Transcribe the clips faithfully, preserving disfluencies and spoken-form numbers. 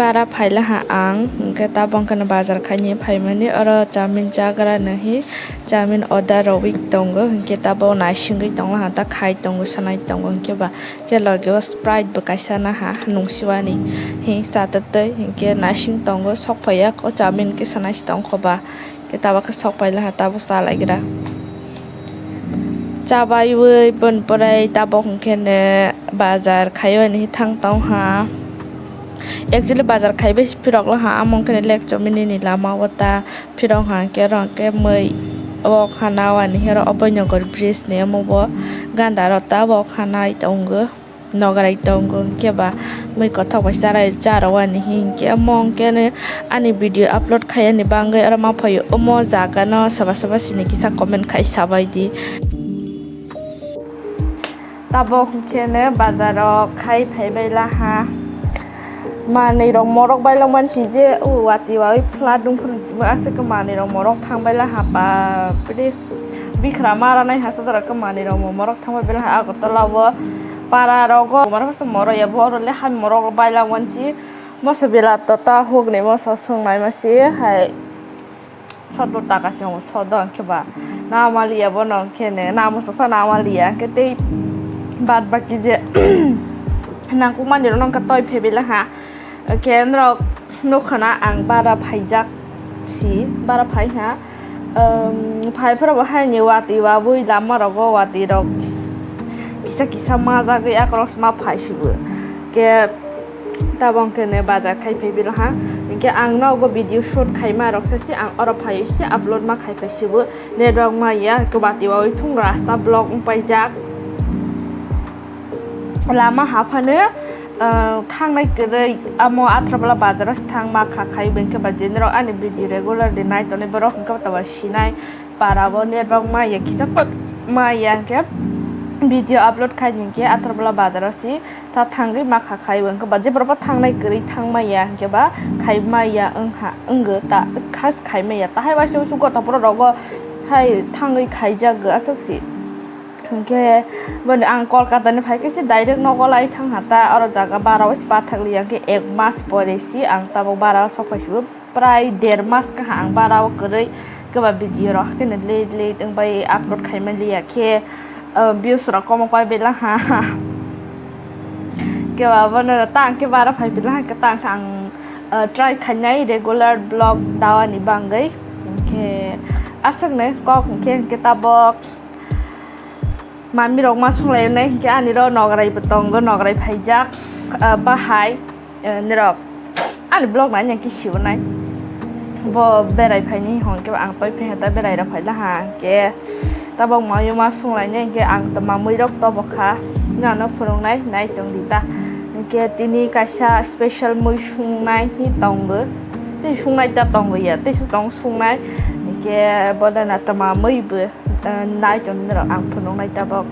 Para phaila ha ang, hwnkhe tabok hwnkhe no bazar khaini phaimani, oro chowmin chagra no hi chowmin order rogwi tongo, hwnkhe tabok naisingwi tongla ha, ta khai tongo, sanai tongo, hwnkhe ba khe logi o Sprite bo kaisa na ha nungsiwani hi cha tei tei, hwnkhe naising tongo, sok phaiya o chowmin khe sanai si tongkho ba. Khe tabok khe sok paila ha, tabok chalaigra. Chabaiwi boni pore tabok hwnkhe no bazar khaiwi ani thang tong ha. Actually bazar khaibai phirok la ha, amo hwnkhe no lek chomini ni lama o ta phirok ha, hwnkhe oro hwnkhe mui o khana o ani hero Abhainagar bridge ni omo bo ganda rok ta bo khana tongo. Nograi tongo, hwnkhe ba mui kothok bai charai charwani hinkhe omo hwnkhe ani video upload khaiyani bagwi oro ma phaio, omo jaga no soba soba sini kisa comment khai sabaidi. Tabok hwnkhe no bazaro khai phaibai laha, manwi rok morok bailangmani si je o watwi wawi flat wngphuru aswk manwi rok morok thangbai laha, bapre. Bikra mara nai hasa dara khe manwi rok morok thangbai belai ha Agartala o para rogo mara hasa morok ya bo oro le ha morok bailangmani si moso bela tota hukni moso swngnai masi hai sotto taka se sodo hwnkhe ba na maliya bono hwnkhe ne na muchung phano na maliya hwnkhe tei bad baki je nangkukmani rok no hwnkhe toi phebela ha hwnkhe norok nukha na ang bara phaijak si bara phai ha. Phai phuru bo haini watwi wabwi lama rogo watwi rok kisa kisa majagwi akorok ma phai sibo. Khe tabok hwnkhe ne bazar khai phai bilo ha. Hinkhe ang nogo video shoot khaima rok se si ang oro phai se upload ma khai phai sibo. Network ma ya khe watwi wabwi thung rasta block wng paijak. Lama haphano thangnai kwrwi amo Athrabola bazaro se thang ma kha khai, hinkhe ba je norok ani video regularly nai tongnai borok hinkhe ba sinai para bo network ma ya kisa ma ya hinkhe video upload khai hinkhe Athrabola bazaro se ta thangwi ma kha khai hinkhe ba je borok bo thangnai kwrwi thang ma ya hinkhe ba khai ma ya wng ha wngwi ta khas khai ma ya tahai waisa waisa gotho borok rogo hai thangwi khaijak aswk se. Hinkhe boni ang Kolkata ni phaikhe se direct nogo lai thang ha ta, oro jaga bara o se pathak liya hinkhe ek mas pore se ang tabok bara o sok phai sibo, prai der mas kaha ang bara o kwrwi keba video rok haikhe no late late wngbai upload khaima liya khe views rok komo pai belak ha. Keba bono ta ang khe bara phai belak ha khe ta ang khe ang try khainai regular vlog dawa ni bagwi hinkhe aswk no kok hinkhe hinkhe tabok. Mami rok ma sunglainai hinkhe ani ro nograi bo tongo, nograi phaijak, ah, bahai, eh, nirok ani vlog nai hinkhe sibo nai. Bo berai phaini hinkhe ang toi phai ta berai rok phaila ha hinkhe tabok mami ma sunglainai hinkhe ang toma mui rok tobo kha, nano phwrwngnai nai tong di ta. Hinkhe tini kaisa special mui sungnai hi tongo, tei sungnai ta tongo ya, teisa tong sungnai. Hinkhe bo de na toma mui bo. Nai tong norok ang phunuknai tabok.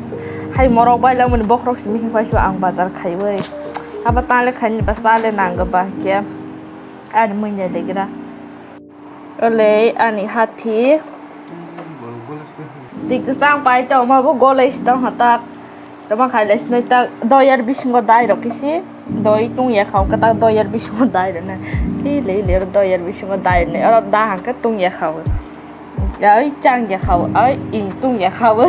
Hai morok bailangmani bokhorok simi hwnkhai se ang bazar khaiwi. Abo tale khaini ba chale nangkhe ba khe ani mui nai legra. Ole ani hathi. Twi kwchang pai tongma bo golai se tong hata. Tamo khai le sinai ta doyar bisingo dai rok kisi. Doi tungya khao kwtal doyar bisingo dai rok nai. Hi le le doyar bisingo dai rok nai. Oro da hangkhe tungya khao. Oi chang ya khao, oi ing tung ya khao.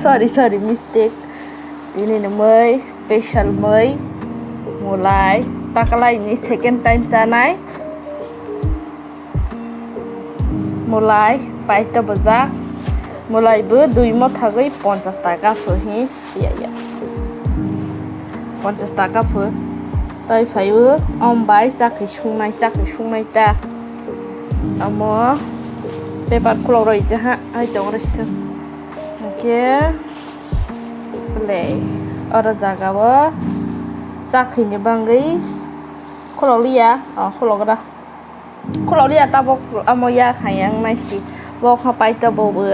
Sorry, sorry, mistake. Tini ni mui, special mui, mulai, takalai ni second time chanai. Mulai, paita bajak. Mulai bo dui motha gwi ponchas taka pho hi. Ya, ya. Ponchas taka pho. Tai phaio, om bai chakhi sungnai, chakhi sungnai ta. Amo paper khulok roi jaha, ai tong resti. Oke. Le, oro jaga o chakhi ni bangwi khulok liya, o khulok ra. Khulok liya tabok amo ya khayang nai si. Bo kha pai ta bo bo.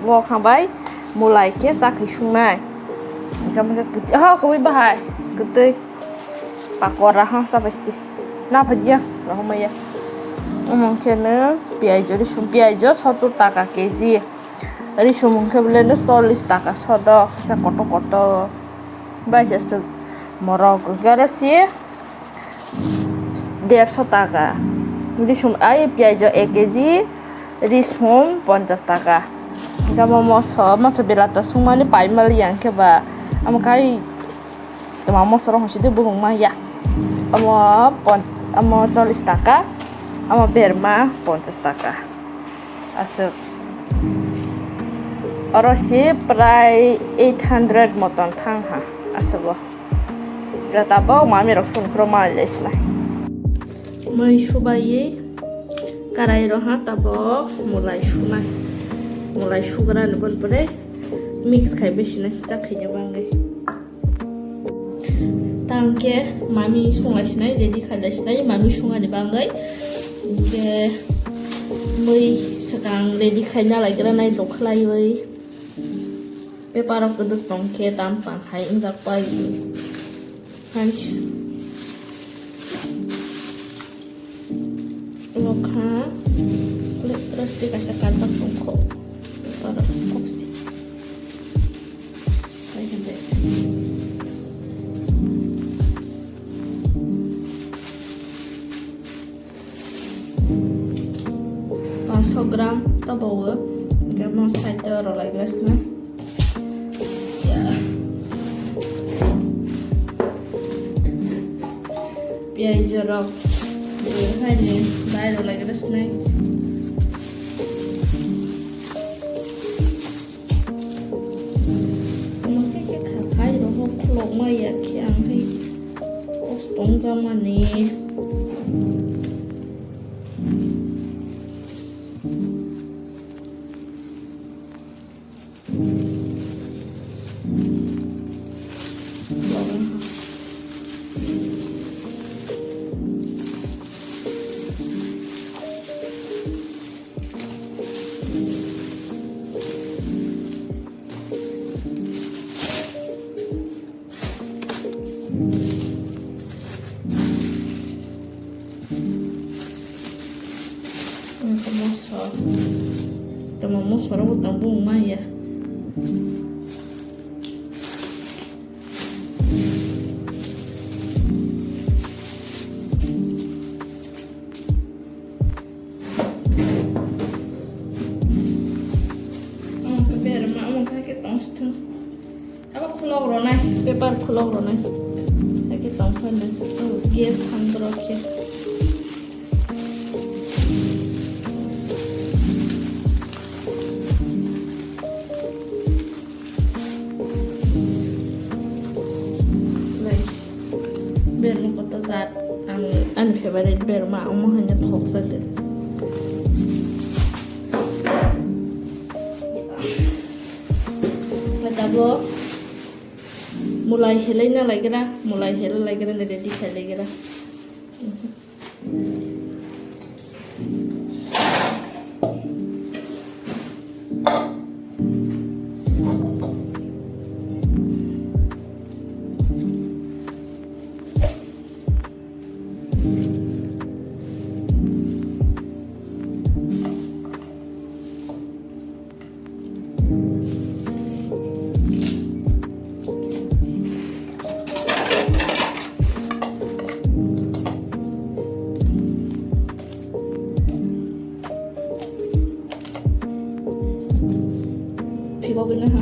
Bo kha bai mulai khe chakhi sungnai. Hingkha hingkha kwtwi, ho kwbwi bahai. Kwtwi. Pakora ha chabai sti. Na phadia. Rohomaya. Omo khe no piyaj risum. Piyaj o sottor taka keji. Risum hwnkhe bole no chollish taka sodo. Kisa koto koto. Bai se swk morok. Hwnkhe aro si. Derso taka. Risum ai piyaj o ek keji, risum ponchas taka. Hingke omo moso, moso belata sungmani paimali yang khe ba. Omo kai toma moso rok hwnsi de bumung ma ya. Omo ponch-, omo chollish taka, omo berma ponchas taka. Aswk. Oro se prai eight hundred moton thang ha, aswk o. Tabok mami rok songkhro ma le sinai. Mui subai karai rok ha tabok mulai sunai. Mulai sugra ni bon pore mix khai bai sinai chak khaina bangwi. Tang khe mami sunglai sinai, ready khailai sinai, mami sungani bangwi. Hingke mui swkang ready khaina laigra nai rok khlaiwi. Paper rok kwdwk tong khe tam tang khai wngjak pai. Hai. Lokha. Plastic kaisa karjak tongkho. Paper rok plastic. Hai hwnde. Paanch sho gram tabawo, hingke mo side o rwlaigra sina. Piyaj rok, haini dai rwlaigra sinai. Omo khe khe kha khai rw kho khulok ma ya khe ang hai kos tong jamani. Moso, tamo moso rok bo tang bung maya. Omo khe berma, omo khe tong sithwng. Abo khulok rwnai, paper khulok rwnai. Hakhe tong phai nai. Gas thang borok khe. Berma kotor jat, ang ani favorite berma, omo haino thok jagwi. Tabuk mulai helai na laigra, mulai helai laigra, ready khai laigra. Phikogwi nai ha.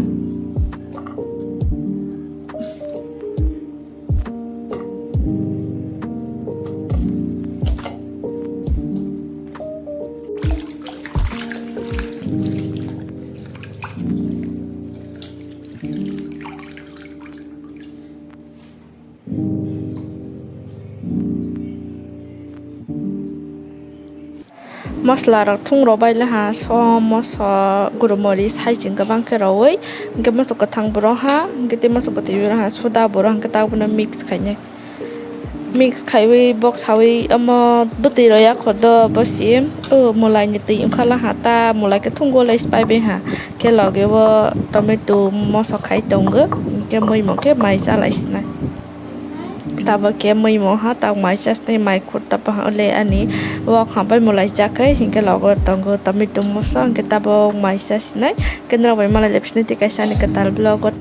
Masla rok thung rok bai le ha, som, moso, gurumori, saiching kwbang khe rowui, hwnkhe moso kwthang bo rw ha, hwnkhe tei moso bwtwi bo rw ha, soda bo rw ha, hwnkhe tabukno mix khainai. Mix khaiwi bok saui omo bwtwi rw ya kho do, bo si o mwlai ni twi wngkha la ha, ta mwlai khe thung o lai pai bai ha, khe logi o tomato moso khai tongo, hwnkhe muimu khe mai cha lai sinai. Tabuk khe muimu ha, tabuk mai cha sinai, mai khur tabuk ha le ani wak ha bai mwlai cha khai, hwnkhe logi o tongo tomato moso, hwnkhe tabuk mai cha sinai, hwnkhe norok bai malai lai sinai tei kaisa ani kwtal vlog o.